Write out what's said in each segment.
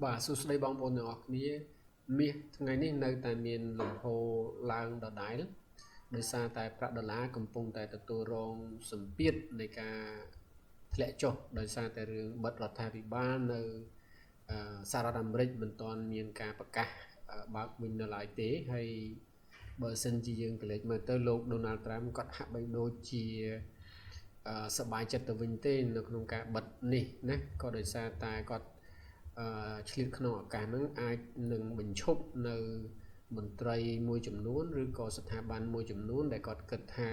បាទសួស្តីបងប្អូនទាំងអស់គ្នាមាសថ្ងៃនេះនៅតែមានលំហូរឡើងដដែលដោយសារតែប្រាក់ដុល្លារកំពុងតែទទួលរងសម្ពាធនៃការធ្លាក់ចុះដោយសារតែរឿងបិទរដ្ឋាភិបាលនៅសហរដ្ឋអាមេរិកមិនទាន់មានការប្រកាសបើកវិញនៅឡើយទេហើយបើសិនជាយើងក្រឡេកមើលទៅលោកដូណាល់ត្រាំគាត់ហាក់បីដូចជាសប្បាយចិត្តទៅវិញទេនៅក្នុងការបិទនេះណាក៏ដោយសារតែគាត់ឆ្លៀតក្នុងឱកាសហ្នឹងអាចនឹងបញ្ឈប់នៅមន្ត្រីមួយចំនួនឬក៏ស្ថាប័នមួយចំនួនដែលគាត់គិតថា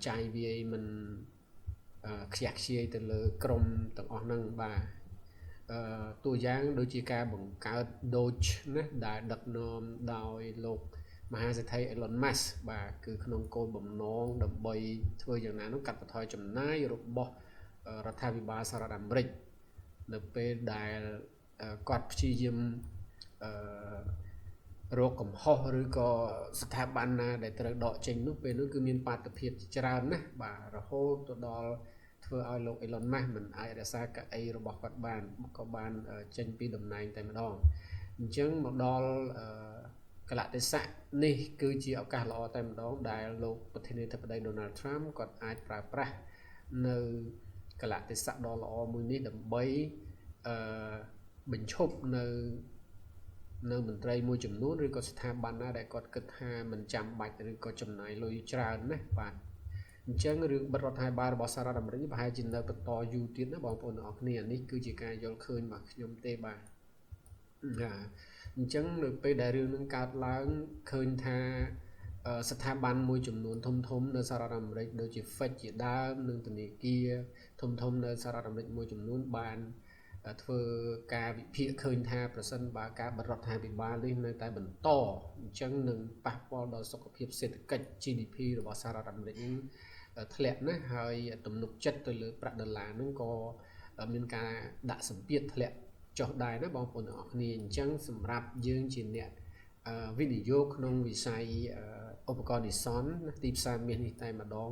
ចាយវាយមិនខ្ជះខ្ជាយទៅលើក្រុមទាំងអស់ហ្នឹងបាទអឺតួយ៉ាងដូចជាការបង្កើត Doge ណាដែលដឹកនាំដោយលោកមហាសេដ្ឋី Elon Musk បាទគឺក្នុងគោលបំណងដើម្បីធ្វើយ៉ាងណានោះកាត់បន្ថយចំណាយរបស់រដ្ឋាភិបាលសហរដ្ឋអាមេរិកនៅពេលដែលគាត់ព្យាយាមអឺរកកំហុសឬក៏ស្ថាប័នណាដែលត្រូវដកចេញនោះពេលនោះគឺមានបាតុភិបជាច្រើនណាស់បាទរហូតទៅដល់ធ្វើឲ្យលោក Elon Musk មិនអាចរក្សាកៅអីរបស់គាត់បានក៏បានចេញពីតំណែងតែម្ដងអញ្ចឹងមកដល់កលៈទេសៈនេះគឺជាឱកាសល្អតែម្ដងដែលលោកប្រធានាធិបតី Donald Trump គាត់អាចប្រើប្រាស់នៅកលៈទេសៈដ៏ល្អមួយនេះដើម្បីអឺបញ្ឈប់នៅមន្ត្រីមួយចំនួនឬក៏ស្ថាប័នណាដែលគាត់គិតថាមិនចាំបាច់ឬក៏ចំណាយលុយច្រើនណាបាទអញ្ចឹងរឿងបិទរដ្ឋាភិបាលរបស់សហរដ្ឋអាមេរិកប្រហែលជានៅបន្តយូរទៀតណាបងប្អូនទាំងអស់គ្នានេះគឺជាការយល់ឃើញរបស់ខ្ញុំទេបាទណាអញ្ចឹងនៅពេលដែលរឿងនឹងកើតឡើងឃើញថាស្ថាប័នមួយចំនួនធំធំនៅសហរដ្ឋអាមេរិកដូចជា Fed ជាដើមនិងធនាគារធំធំនៅសហរដ្ឋអាមេរិកមួយចំនួនបានធ្វើការវិភាគឃើញថាប្រសិនបើការបិទរដ្ឋាភិបាលនេះនៅតែបន្តអញ្ចឹងនឹងប៉ះពាល់ដល់សុខភាពសេដ្ឋកិច្ច GDP របស់សហរដ្ឋអាមេរិកនឹងធ្លាក់ណាស់ហើយទំនុកចិត្តទៅលើប្រាក់ដុល្លារនឹងក៏មានការដាក់សម្ពាធធ្លាក់ចុះដែរណាបងប្អូនទាំងអស់គ្នាអញ្ចឹងសម្រាប់យើងជាអ្នកវិនិយោគក្នុងវិស័យឧបករណ៍និសន្នទីផ្សារមាសនេះតែម្ដង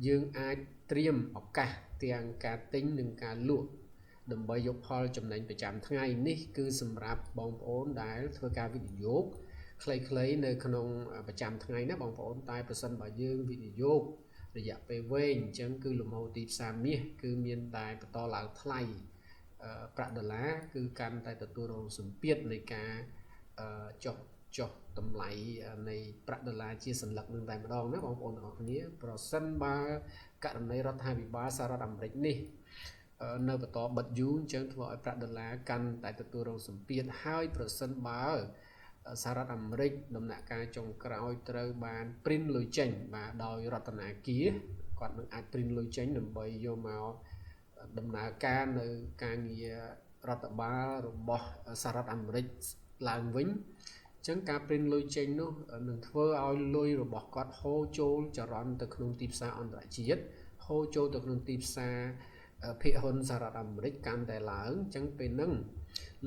យើងអាចត្រៀមឱកាសទាំងការទិញនិងការលក់ដើម្បីយកផលចំណេញប្រចាំថ្ងៃនេះគឺសម្រាប់បងប្អូនដែលធ្វើការវិនិយោគខ្លីៗនៅក្នុងប្រចាំថ្ងៃណាបងប្អូនតែប្រសិនបើយើងវិនិយោគរយៈពេលវែងអញ្ចឹងគឺលំហូរទីផ្សារមាសគឺមានតែបន្តឡើងថ្លៃប្រាក់ដុល្លារគឺកាន់តែទទួលរងសម្ពាធនៃការចុះចុះតម្លៃនៃប្រាក់ដុល្លារជាសន្លឹកនឹងតែម្ដងណាបងប្អូនទាំងអស់គ្នាប្រសិនបើករណីរដ្ឋាភិបាលសហរដ្ឋអាមេរិកនេះនៅបន្តបិទយូរអញ្ចឹងធ្វើឲ្យប្រាក់ដុល្លារកាន់តែទទួលរងសម្ពាធហើយប្រសិនបើសហរដ្ឋអាមេរិកដំណាក់កាលចុងក្រោយត្រូវបាន print លុយចេញបាទដោយរដ្ឋាគារគាត់នឹងអាច print លុយចេញដើម្បីយកមកដំណើរការនៅការងាររដ្ឋបាលរបស់សហរដ្ឋអាមេរិកឡើងវិញអញ្ចឹងការ print លុយចេញនោះនឹងធ្វើឲ្យលុយរបស់គាត់ហូរចូលចរន្តទៅក្នុងទីផ្សារអន្តរជាតិហូរចូលទៅក្នុងទីផ្សារភាគហ៊ុនសហរដ្ឋអាមេរិកកាន់តែឡើងអញ្ចឹងពេលហ្នឹង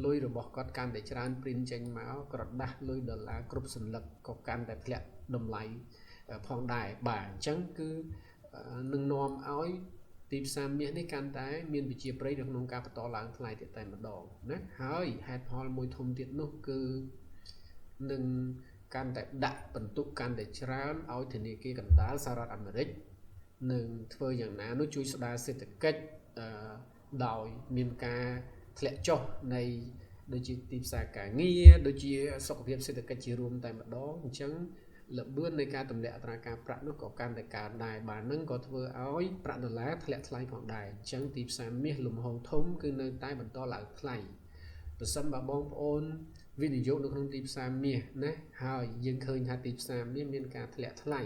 លុយរបស់គាត់កាន់តែច្រើន print ចេញមកក្រដាសលុយដុល្លារគ្រប់សន្លឹកក៏កាន់តែធ្លាក់តម្លៃផងដែរបាទអញ្ចឹងគឺនឹងនាំឲ្យទីផ្សារមាសនេះកាន់តែមានវិជាប្រិយនៅក្នុងការបន្តឡើងថ្លៃទៀតតែម្ដងណាហើយហេតុផលមួយធំទៀតនោះគឺនឹងកាន់តែដាក់បន្ទុកកាន់តែច្រើនឲ្យធនាគារកណ្ដាលសហរដ្ឋអាមេរិកនឹងធ្វើយ៉ាងណានោះជួយស្ដារសេដ្ឋកិច្ចដោយមានការធ្លាក់ចុះនៃដូចជាទីផ្សារការងារដូចជាសុខភាពសេដ្ឋកិច្ចជារួមតែម្ដងអញ្ចឹងល្បឿននៃការទម្លាក់អត្រាការប្រាក់នោះក៏កាន់តែកើនដែរបាទនឹងក៏ធ្វើឲ្យប្រាក់ដុល្លារធ្លាក់ថ្លៃផងដែរអញ្ចឹងទីផ្សារមាសលំហូរធំគឺនៅតែបន្តឡើងថ្លៃប្រសិនបើបងប្អូនវិនិយោគនៅក្នុងទីផ្សារមាសណាហើយយើងឃើញថាទីផ្សារមាសមានការធ្លាក់ថ្លៃ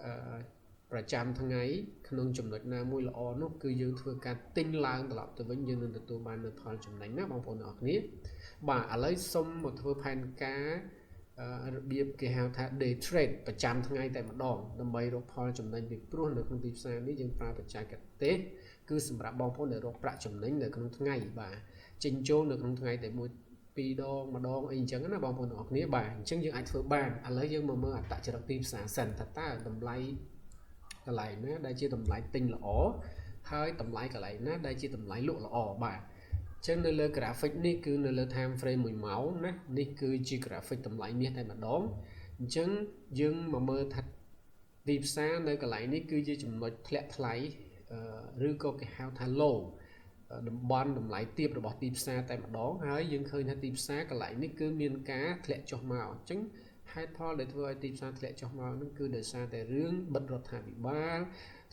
អឺប្រចាំថ្ងៃក្នុងចំណុចណាមួយល្អនោះគឺយើងធ្វើការទិញឡើងត្រឡប់ទៅវិញយើងនឹងទទួលបាននូវផលចំណេញណាបងប្អូនទាំងអស់គ្នាបាទឥឡូវសុំមកធ្វើផែនការរបៀបគេហៅថា day trade ប្រចាំថ្ងៃតែម្ដងដើម្បីរកផលចំណេញពីព្រោះនៅក្នុងទីផ្សារនេះយើងប្រើបច្ចេកទេសគឺសម្រាប់បងប្អូនដែលរកប្រាក់ចំណេញនៅក្នុងថ្ងៃបាទចេញចូលនៅក្នុងថ្ងៃតែមួយពីរដងម្ដងអីអញ្ចឹងណាបងប្អូនទាំងអស់គ្នាបាទអញ្ចឹងយើងអាចធ្វើបានឥឡូវយើងមកមើលអត្តចរិតទីផ្សារសិនថាតើតម្លៃកន្លែងណាដែលជាតម្លៃទិញល្អហើយតម្លៃកន្លែងណាដែលជាតម្លៃលក់ល្អបាទ ចឹងនៅលើ graphic នេះគឺនៅលើ time frame 1ម៉ោងណានេះគឺជា graphic តម្លៃមាសតែម្ដងអញ្ចឹងយើងមកមើលថាទីផ្សារនៅកន្លែងនេះគឺជាចំណុចធ្លាក់ថ្លៃឬក៏គេហៅថា low តំបន់តម្លៃទាបរបស់ទីផ្សារតែម្ដងហើយយើងឃើញថាទីផ្សារកន្លែងនេះគឺមានការធ្លាក់ចុះមកអញ្ចឹងហេតុផលដែលធ្វើឲ្យទីផ្សារធ្លាក់ចុះមកហ្នឹងគឺដោយសារតែរឿងបិទរដ្ឋាភិបាល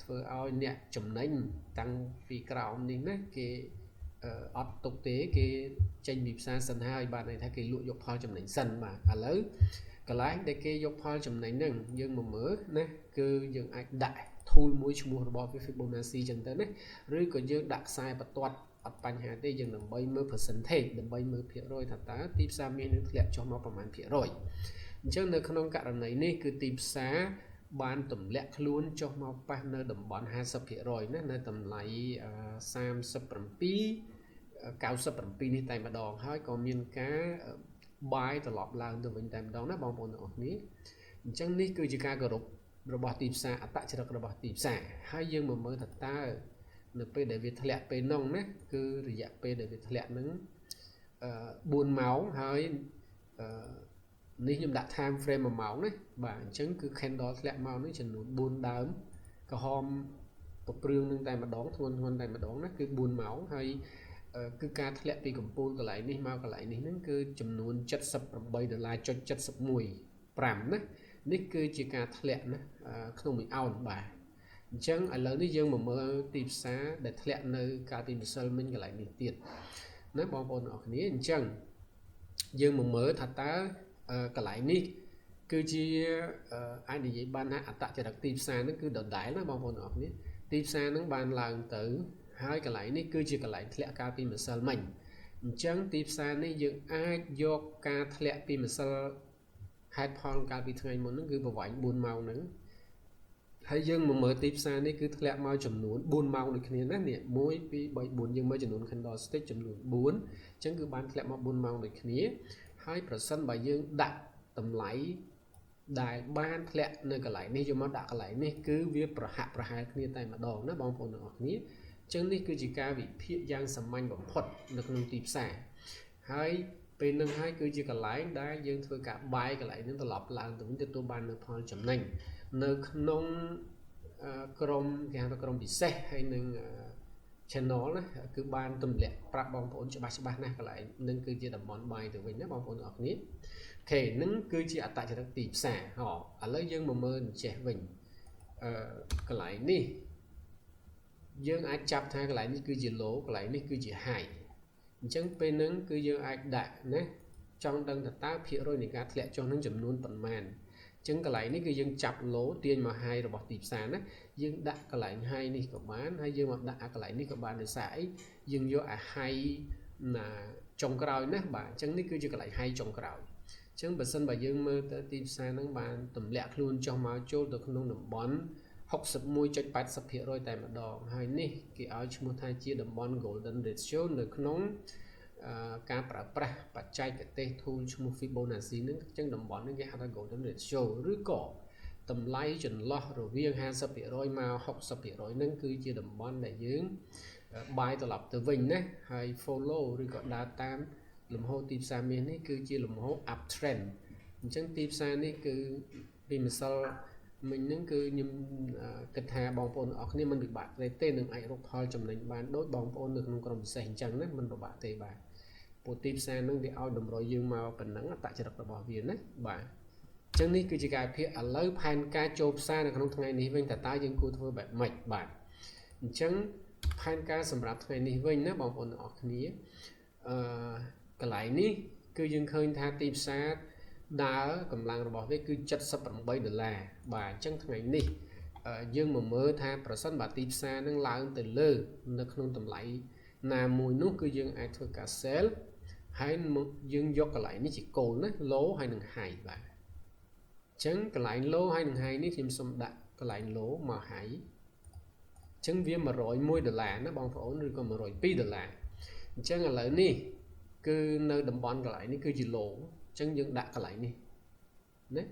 ធ្វើឲ្យអ្នកចំណេញតាំងពីក្រោមនេះណាគេអត់ទុកទេគេចេញពីផ្សារសិនហើយបាទន័យថាគេលក់យកផលចំណេញសិនបាទឥឡូវកន្លែងដែលគេយកផលចំណេញហ្នឹងយើងមកមើលណាគឺយើងអាចដាក់ tool មួយឈ្មោះរបស់វា Fibonacci ចឹងទៅណាឬក៏យើងដាក់ខ្សែបន្ទាត់អត់បញ្ហាទេយើងដើម្បីមើល percentage ដើម្បីមើលភាគរយថាតើទីផ្សារមាសនឹងធ្លាក់ចុះមកប្រមាណភាគរយអញ្ចឹងនៅក្នុងករណីនេះគឺទីផ្សារបានទម្លាក់ខ្លួនចុះមកប៉ះនៅតំបន់50%ណានៅតម្លៃ37 97នេះតែម្ដងហើយក៏មានការ buy ត្រឡប់ឡើងទៅវិញតែម្ដងណាបងប្អូនទាំងអស់គ្នាអញ្ចឹងនេះគឺជាការគោរពរបស់ទីផ្សារអត្តចរិតរបស់ទីផ្សារហើយយើងមកមើលថាតើនៅពេលដែលវាធ្លាក់ពេលនោះណាគឺរយៈពេលដែលវាធ្លាក់ហ្នឹង4ម៉ោងហើយអឺនេះខ្ញុំដាក់ time frame 1ម៉ោងណាបាទអញ្ចឹងគឺ candle ធ្លាក់មកនេះចំនួន4ដើមក្រហមពព្រឿងនឹងតែម្ដងធ្ងន់ធ្ងន់តែម្ដងណាគឺ4ម៉ោងហើយគឺការធ្លាក់ពីកំពូលកន្លែងនេះមកកន្លែងនេះហ្នឹងគឺចំនួន78ដុល្លារចុច71 5ណានេះគឺជាការធ្លាក់ណាក្នុងមួយអោនបាទអញ្ចឹងឥឡូវនេះយើងមកមើលទីផ្សារដែលធ្លាក់នៅកាលពីម្សិលមិញកន្លែងនេះទៀតណាបងប្អូនទាំងអស់គ្នាអញ្ចឹងយើងមកមើលថាតើកន្លែងនេះគឺជាអាចនិយាយបានថាអត្តចរិតទីផ្សារហ្នឹងគឺដដែលណាបងប្អូនទាំងអស់គ្នាទីផ្សារហ្នឹងបានឡើងទៅហើយកន្លែងនេះគឺជាកន្លែងធ្លាក់កាលពីម្សិលមិញអញ្ចឹងទីផ្សារនេះយើងអាចយកការធ្លាក់ពីម្សិលហេតុផលកាលពីថ្ងៃមុនហ្នឹងគឺប្រវែង4ម៉ោងហ្នឹងហើយយើងមកមើលទីផ្សារនេះគឺធ្លាក់មកចំនួន4ម៉ោងដូចគ្នាណានេះ1 2 3 4យើងមើលចំនួន candlestick ចំនួន4អញ្ចឹងគឺបានធ្លាក់មក4ម៉ោងដូចគ្នាហើយប្រសិនបើយើងដាក់តម្លៃដែលបានធ្លាក់នៅកន្លែងនេះយកមកដាក់កន្លែងនេះគឺវាប្រហាក់ប្រហែលគ្នាតែម្ដងណាបងប្អូនទាំងអស់គ្នាអញ្ចឹងនេះគឺជាការវិភាគយ៉ាងសាមញ្ញបំផុតនៅក្នុងទីផ្សារហើយពេលនឹងហើយគឺជាកន្លែងដែលយើងធ្វើការ buy កន្លែងនឹងត្រឡប់ឡើងទៅវិញទទួលបាននៅផលចំណេញនៅក្នុងក្រុមគេហៅថាក្រុមពិសេសហើយនឹង channel ណាគឺបានទម្លាក់ប្រាប់បងប្អូនច្បាស់ច្បាស់ណាស់កន្លែងនឹងគឺជាតំបន់ buy ទៅវិញណាបងប្អូនទាំងអស់គ្នាOK នឹងគឺជាអត្តចរិតទីផ្សារហ៎ឥឡូវយើងមកមើលចេះវិញអឺកន្លែងនេះយើងអាចចាប់ថាកន្លែងនេះគឺជា low កន្លែងនេះគឺជា high អញ្ចឹងពេលហ្នឹងគឺយើងអាចដាក់ណាចង់ដឹងថាតើភាគរយនៃការធ្លាក់ចុះនឹងចំនួនប៉ុន្មានអញ្ចឹងកន្លែងនេះគឺយើងចាប់ low ទាញមក high របស់ទីផ្សារណាយើងដាក់កន្លែង high នេះក៏បានហើយយើងមកដាក់អាកន្លែងនេះក៏បានដោយសារអីយើងយកអា high ណាចុងក្រោយណាបាទអញ្ចឹងនេះគឺជាកន្លែង high ចុងក្រោយអញ្ចឹងបើសិនបើយើងមើលទៅទីផ្សារហ្នឹងបានទម្លាក់ខ្លួនចុះមកចូលទៅក្នុងតំបន់61.80%តែម្ដងហើយនេះគេឲ្យឈ្មោះថាជាតំបន់ golden ratio នៅក្នុងការប្រើប្រាស់បច្ចេកទេស tool ឈ្មោះ Fibonacci ហ្នឹងអញ្ចឹងតំបន់ហ្នឹងគេហៅថា golden ratio ឬក៏តម្លៃចន្លោះរវាង50%មក60%ហ្នឹងគឺជាតំបន់ដែលយើង buy ត្រឡប់ទៅវិញណាហើយ follow ឬក៏ដើរតាមលំហូរទីផ្សារមាសនេះគឺជាលំហូរ up trend អញ្ចឹងទីផ្សារនេះគឺពីម្សិលមិញហ្នឹងគឺខ្ញុំគិតថាបងប្អូនអរគ្នាមិនពិបាកទេទេនឹងអាចរកផលចំណេញបានដូចបងប្អូននៅក្នុងក្រុមពិសេសអញ្ចឹងណាមិនពិបាកទេបាទព្រោះទីផ្សារហ្នឹងវាឲ្យតម្រុយយើងមកប៉ុណ្ណឹងអត្តចរិតរបស់វាណាបាទអញ្ចឹងនេះគឺជាការភាគឥឡូវផែនការចូលផ្សារនៅក្នុងថ្ងៃនេះវិញតើតើយើងគួរធ្វើបែបម៉េចបាទអញ្ចឹងផែនការសម្រាប់ថ្ងៃនេះវិញណាបងប្អូនទាំងអស់គ្នាអឺកន្លែងនេះគឺយើងឃើញថាទីផ្សារដើរកម្លាំងរបស់វាគឺ78ដុល្លារបាទអញ្ចឹងថ្ងៃនេះយើងមកមើលថាប្រសិនបើទីផ្សារនឹងឡើងទៅលើនៅក្នុងតម្លៃណាមួយនោះគឺយើងអាចធ្វើការ sell ហើយយើងយកកន្លែងនេះជាគោលណា low ហើយនឹង high បាទអញ្ចឹងកន្លែង low ហើយនឹង high នេះខ្ញុំសូមដាក់កន្លែង low មក high អញ្ចឹងវា101ដុល្លារណាបងប្អូនឬក៏102ដុល្លារអញ្ចឹងឥឡូវនេះគឺនៅតំបន់កន្លែងនេះគឺជា low អញ្ចឹងយើងដាក់កន្លែងនេះណា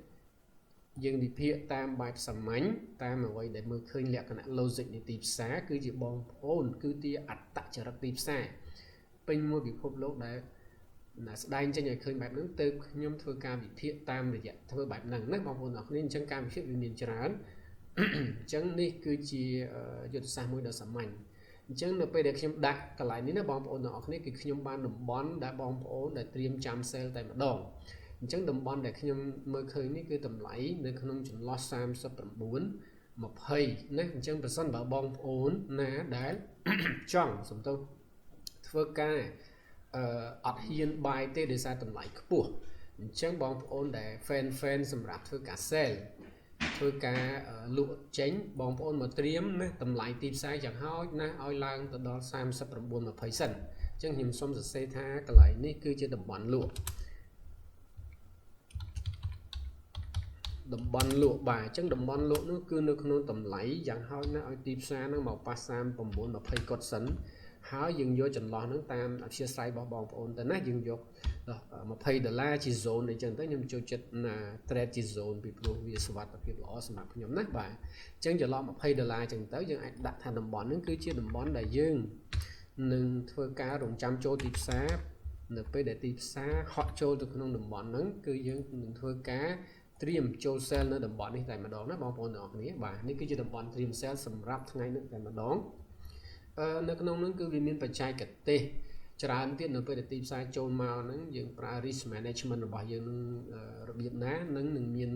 យើងវិភាគតាមបែបសាមញ្ញតាមអ្វីដែលមើលឃើញលក្ខណៈ logic នៃទីផ្សារគឺជាបងប្អូនគឺជាអត្តចរិតទីផ្សារ ពេញមួយពិភពលោកដែលស្ដែងចេញឲ្យឃើញបែបហ្នឹងទើបខ្ញុំធ្វើការវិភាគតាមរយៈធ្វើបែបហ្នឹងណាបងប្អូនអរគ្នាអញ្ចឹងការវិភាគវាមានច្រើនអញ្ចឹងនេះគឺជាយុទ្ធសាស្ត្រមួយដ៏សាមញ្ញអញ្ចឹងនៅពេលដែលខ្ញុំដាក់កន្លែងនេះណាបងប្អូនទាំងអស់គ្នាគឺខ្ញុំបានតំបន់ដែលបងប្អូនដែលត្រៀមចាំ sell តែម្ដងអញ្ចឹងតំបន់ដែលខ្ញុំមើលឃើញនេះគឺតម្លៃនៅក្នុងចន្លោះ39 20ណាអញ្ចឹងប្រសិនបើបងប្អូនណាដែលចង់សំទោសធ្វើការអឺអត់ហ៊ាន buy ទេដោយសារតម្លៃខ្ពស់អញ្ចឹងបងប្អូនដែល fan fan សម្រាប់ធ្វើការ sell ធ្វើការលក់ចេញបងប្អូនមកត្រៀមណាតម្លៃទីផ្សារយ៉ាងហោចណាស់ឲ្យឡើងទៅដល់39.20សិនអញ្ចឹងខ្ញុំសូមសរសេរថាកន្លែងនេះគឺជាតំបន់លក់តំបន់លក់បាទអញ្ចឹងតំបន់លក់នោះគឺនៅក្នុងតម្លៃយ៉ាងហោចណាស់ឲ្យទីផ្សារហ្នឹងមកប៉ះ39.20គាត់សិនហើយយើងយកចន្លោះហ្នឹងតាមអធិស្ឋានរបស់បងប្អូនទៅណាយើងយក20ដុល្លារជា zone អីចឹងទៅខ្ញុំចូលចិត្តណា trade ជា zone ពីព្រោះវាសុវត្ថិភាពល្អសម្រាប់ខ្ញុំណាបាទអញ្ចឹងចន្លោះ20ដុល្លារចឹងទៅយើងអាចដាក់ថាតំបន់ហ្នឹងគឺជាតំបន់ដែលយើងនឹងធ្វើការរងចាំចូលទីផ្សារនៅពេលដែលទីផ្សារហក់ចូលទៅក្នុងតំបន់ហ្នឹងគឺយើងនឹងធ្វើការត្រៀមចូល sell នៅតំបន់នេះតែម្ដងណាបងប្អូនទាំងអស់គ្នាបាទនេះគឺជាតំបន់ត្រៀម sell សម្រាប់ថ្ងៃនេះតែម្ដងអឺនៅក្នុងនោះគឺវាមានបច្ចេកទេសច្រើនទៀតនៅពេលដែលទីផ្សារចូលមកហ្នឹងយើងប្រើ risk management របស់យើងនឹងរបៀបណានឹងនឹងមាន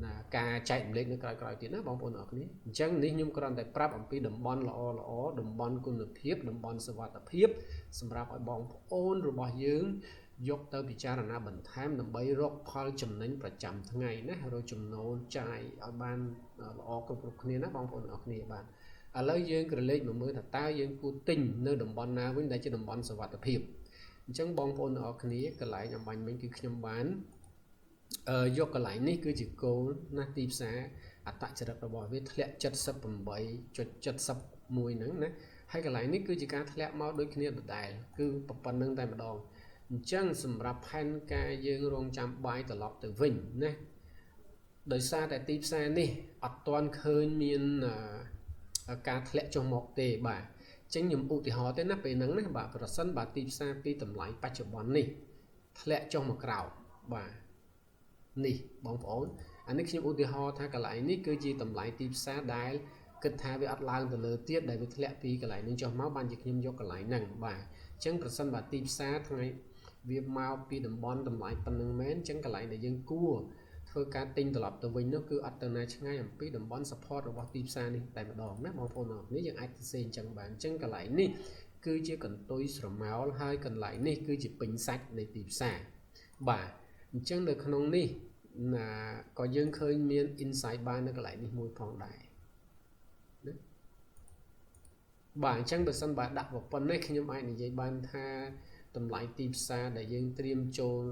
ណាការចែករំលែកនៅក្រោយៗទៀតណាបងប្អូនអរគ្នាអញ្ចឹងនេះខ្ញុំគ្រាន់តែប្រាប់អំពីតំបន់ល្អល្អតំបន់គុណភាពតំបន់សុវត្ថិភាពសម្រាប់ឲ្យបងប្អូនរបស់យើងយកទៅពិចារណាបន្ថែមដើម្បីរកផលចំណេញប្រចាំថ្ងៃណារកចំណូលចាយឲ្យបានល្អគ្រប់គ្រប់គ្នាណាបងប្អូនអរគ្នាបាទឥឡូវយើងក្រឡេកមកមើលថាតើយើងគួរទិញនៅតំបន់ណាវិញដែលជាតំបន់សុវត្ថិភាពអញ្ចឹងបងប្អូនទាំងអស់គ្នាកន្លែងអំបញ្ញមិញគឺខ្ញុំបានអឺយកកន្លែងនេះគឺជាគោលណាទីផ្សារអត្តចរិតរបស់វាធ្លាក់78.71ហ្នឹងណាហើយកន្លែងនេះគឺជាការធ្លាក់មកដូចគ្នាដដែលគឺប៉ុណ្្នឹងតែម្ដងអញ្ចឹងសម្រាប់ផែនការយើងរងចាំ buy ត្រឡប់ទៅវិញណាដោយសារតែទីផ្សារនេះអត់ទាន់ឃើញមានការធ្លាក់ចុះមកទេបាទអញ្ចឹងខ្ញុំឧទាហរណ៍ទេណាពេលហ្នឹងណាបាទប្រសិនបាទទីផ្សារពីតម្លៃបច្ចុប្បន្ននេះធ្លាក់ចុះមកក្រោមបាទនេះបងប្អូនអានេះខ្ញុំឧទាហរណ៍ថាកន្លែងនេះគឺជាតម្លៃទីផ្សារដែលគិតថាវាអត់ឡើងទៅលើទៀតដែលវាធ្លាក់ពីកន្លែងនេះចុះមកបានជាខ្ញុំយកកន្លែងហ្នឹងបាទអញ្ចឹងប្រសិនបើទីផ្សារថ្ងៃវាមកពីតំបន់តម្លៃប៉ុណ្្នឹងមែនអញ្ចឹងកន្លែងដែលយើងគួរធ្វើការទិញត្រឡប់ទៅវិញនោះគឺអត់ទៅណាឆ្ងាយអំពីតំបន់ support របស់ទីផ្សារនេះតែម្ដងណាបងប្អូនអរគ្នាយើងអាចសរសេរអញ្ចឹងបានអញ្ចឹងកន្លែងនេះគឺជាកន្ទុយស្រមោលហើយកន្លែងនេះគឺជាពេញសាច់នៃទីផ្សារបាទអញ្ចឹងនៅក្នុងនេះណាក៏យើងឃើញមាន inside បាននៅកន្លែងនេះមួយផងដែរណាបាទអញ្ចឹងបើសិនបើដាក់ប៉ុណ្ណេះខ្ញុំអាចនិយាយបានថាតម្លៃទីផ្សារដែលយើងត្រៀមចូល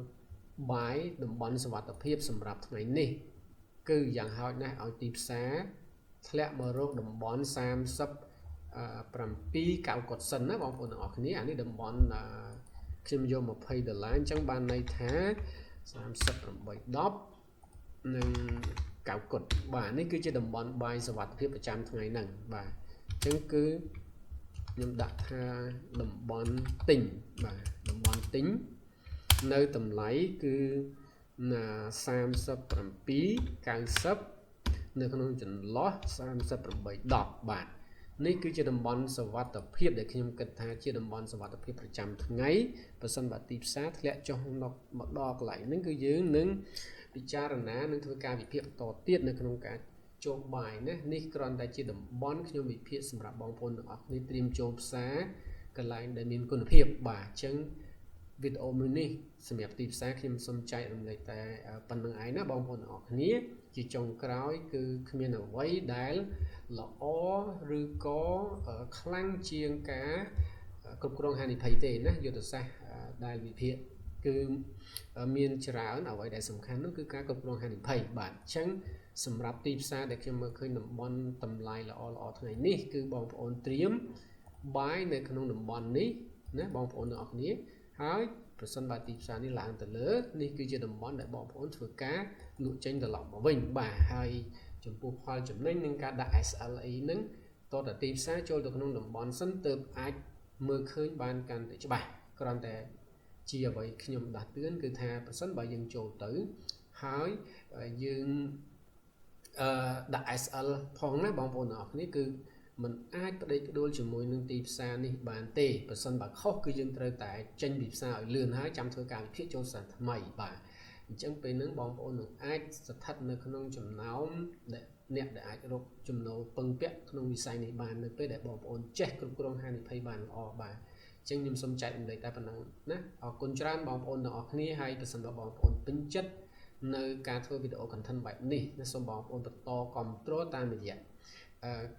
buy តំបន់សុវត្ថិភាពសម្រាប់ថ្ងៃនេះគឺយ៉ាងហោចណាស់ឲ្យទីផ្សារធ្លាក់មករកតំបន់37 9កុដសិនណាបងប្អូនទាំងអស់គ្នាអានេះតំបន់ខ្ញុំយក20ដុល្លារអញ្ចឹងបានន័យថា38 10និង9កុដបាទនេះគឺជាតំបន់ buy សុវត្ថិភាពប្រចាំថ្ងៃហ្នឹងបាទអញ្ចឹងគឺខ្ញុំដាក់ថាតំបន់ទិញបាទតំបន់ទិញនៅតម្លៃគឺណា37 90នៅក្នុងចន្លោះ38 10បាទនេះគឺជាតំបន់សវត្ថភាពដែលខ្ញុំគិតថាជាតំបន់សវត្ថភាពប្រចាំថ្ងៃបើសិនបើទីផ្សារធ្លាក់ចុះមកដល់កន្លែងហ្នឹងគឺយើងនឹងពិចារណានឹងធ្វើការវិភាគបន្តទៀតនៅក្នុងការចូល buy ណានេះគ្រាន់តែជាតំបន់ខ្ញុំវិភាគសម្រាប់បងប្អូនទាំងអស់គ្នាត្រៀមចូលផ្សារកន្លែងដែលមានគុណភាពបាទអញ្ចឹងវីដេអូមួយនេះសម្រាប់ទីផ្សារខ្ញុំសូមចែករំលែកតែប៉ុណ្្នឹងឯងណាបងប្អូនទាំងអស់គ្នាជាចុងក្រោយគឺគ្មានអ្វីដែលល្អឬក៏ខ្លាំងជាងការគ្រប់គ្រងហានិភ័យទេណាយុទ្ធសាស្ត្រដែលវិភាគគឺមានច្រើនអ្វីដែលសំខាន់នោះគឺការគ្រប់គ្រងហានិភ័យបាទអញ្ចឹងសម្រាប់ទីផ្សារដែលខ្ញុំមើលឃើញតំបន់តម្លៃល្អល្អថ្ងៃនេះគឺបងប្អូនត្រៀម buy នៅក្នុងតំបន់នេះណាបងប្អូនទាំងអស់គ្នាហើយប្រសិនបើទីផ្សារនេះឡើងទៅលើនេះគឺជាតំបន់ដែលបងប្អូនធ្វើការលក់ចេញត្រឡប់មកវិញបាទហើយចំពោះផលចំណេញនឹងការដាក់ SLA នឹងតតទីផ្សារចូលទៅក្នុងតំបន់សិនទើបអាច មើលឃើញបានកាន់តែច្បាស់គ្រាន់តែជាអ្វីខ្ញុំដាស់តឿនគឺថាប្រសិនបើយើងចូលទៅហើយយើងអឺដាក់ SL ផងណាបងប្អូនទាំងអស់គ្នាគឺมันអាចផ្ដេកផ្ដួលជាមួយនឹងទីផ្សារនេះបានទេប្រសិនបើខុសគឺយើងត្រូវតែចេញពីផ្សារឲ្យលឿនហើយចាំធ្វើការវិភាគចូលផ្សារថ្មីបាទអញ្ចឹងពេលហ្នឹងបងប្អូននឹងអាចស្ថិតនៅក្នុងចំណោមដែលអ្នកដែលអាចរកចំណូលពឹងពាក់ក្នុងវិស័យនេះបាននៅពេលដែលបងប្អូនចេះគ្រប់គ្រងហានិភ័យបានល្អបាទអញ្ចឹងខ្ញុំសូមចែករំលែកតែប៉ុណ្ណឹងណាអរគុណច្រើនបងប្អូនទាំងអស់គ្នាហើយប្រសិនបើបងប្អូនពេញចិត្តនៅការធ្វើវីដេអូ content បែបនេះសូមបងប្អូនបន្តគ្រប់គ្រងតាមរយៈ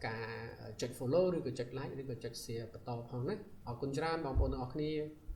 ការចុច follow ឬក៏ចុច like ឬក៏ចុច share បន្តផងណាអរគុណច្រើនបងប្អូនទាំងអស់គ្នា។